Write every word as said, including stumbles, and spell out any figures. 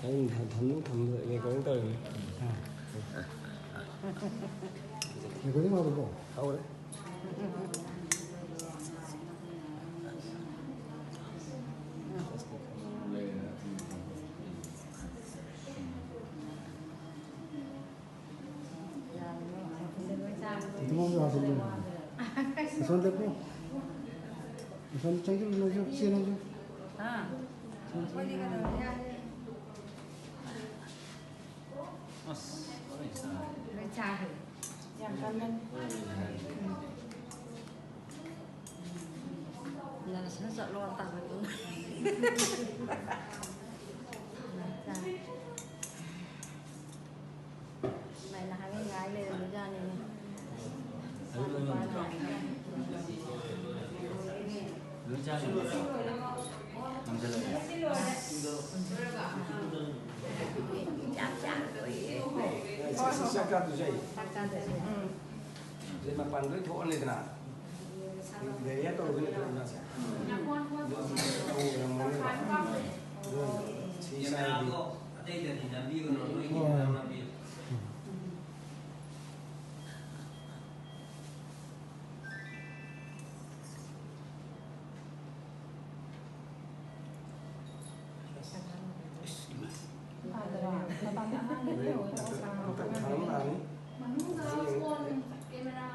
ꯑꯩꯅ ꯊꯝ-, ꯊꯝ-, ꯊꯝꯕꯗ recording ꯇꯧꯔꯤꯅꯤ꯫ ꯑꯥ꯫ Recording ꯍꯧꯔꯕꯣ? ꯍꯧꯔꯦ꯫ ꯏꯕꯨꯡꯉꯣ ꯍꯥꯞꯆꯤꯜꯂꯨ꯫ ꯑꯁꯣꯝ ꯂꯦꯞꯄꯨ꯫ ꯑꯁꯣꯝ ꯆꯪꯁꯤꯜꯂꯨ, ꯅꯪꯁꯨ, ꯏꯆꯦ ꯅꯪꯁꯨ꯫ ꯍꯥ? ꯑꯩꯈꯣꯏꯗꯤ ꯀꯩꯗꯧꯔꯦ? ꯑꯁ, ꯂꯣꯏ ꯆꯥꯔꯦ꯫ ꯂꯣꯏ ꯆꯥꯈ꯭ꯔꯦ꯫ ꯌꯥꯝ ꯀꯟꯕꯅꯤ꯫ ꯅꯪ ꯁꯤꯗ ꯆꯠꯂꯣ ꯇꯥꯕꯗꯨ꯫ ꯃꯥꯏ ꯅꯍꯥꯟꯒꯩ ꯉꯥꯏ ꯂꯩꯔꯝꯃꯤꯖꯥꯠꯅꯤꯅꯦ꯫ ꯑꯗꯨ ꯂꯣꯏ ꯉꯝꯗ꯭ꯔꯣ? ꯂꯣꯏ ꯆꯥꯈ꯭ꯔꯦ꯫ ꯉꯝꯖꯜꯂꯛꯑꯦ꯫ ꯆꯥꯛ ꯆꯥꯗꯣꯏ꯫ ꯆꯥꯛ ꯆꯥꯗꯣꯏ꯫ ꯎꯝ꯫ ꯑꯗꯩ ꯃꯄꯥꯟ ꯂꯣꯏ ꯊꯣꯛꯍꯜꯂꯦꯗꯅ꯫ ꯂꯦꯌꯔ ꯇꯧꯔꯒ ꯅꯠꯇ꯭ꯔꯣ ꯏꯃꯥꯁꯦ? ꯑꯗꯨ ꯁꯤ ꯁꯥꯏꯗꯤ꯫ ꯃꯅꯨꯡꯗ ꯐꯣꯟ ꯀꯦꯃꯦꯔꯥ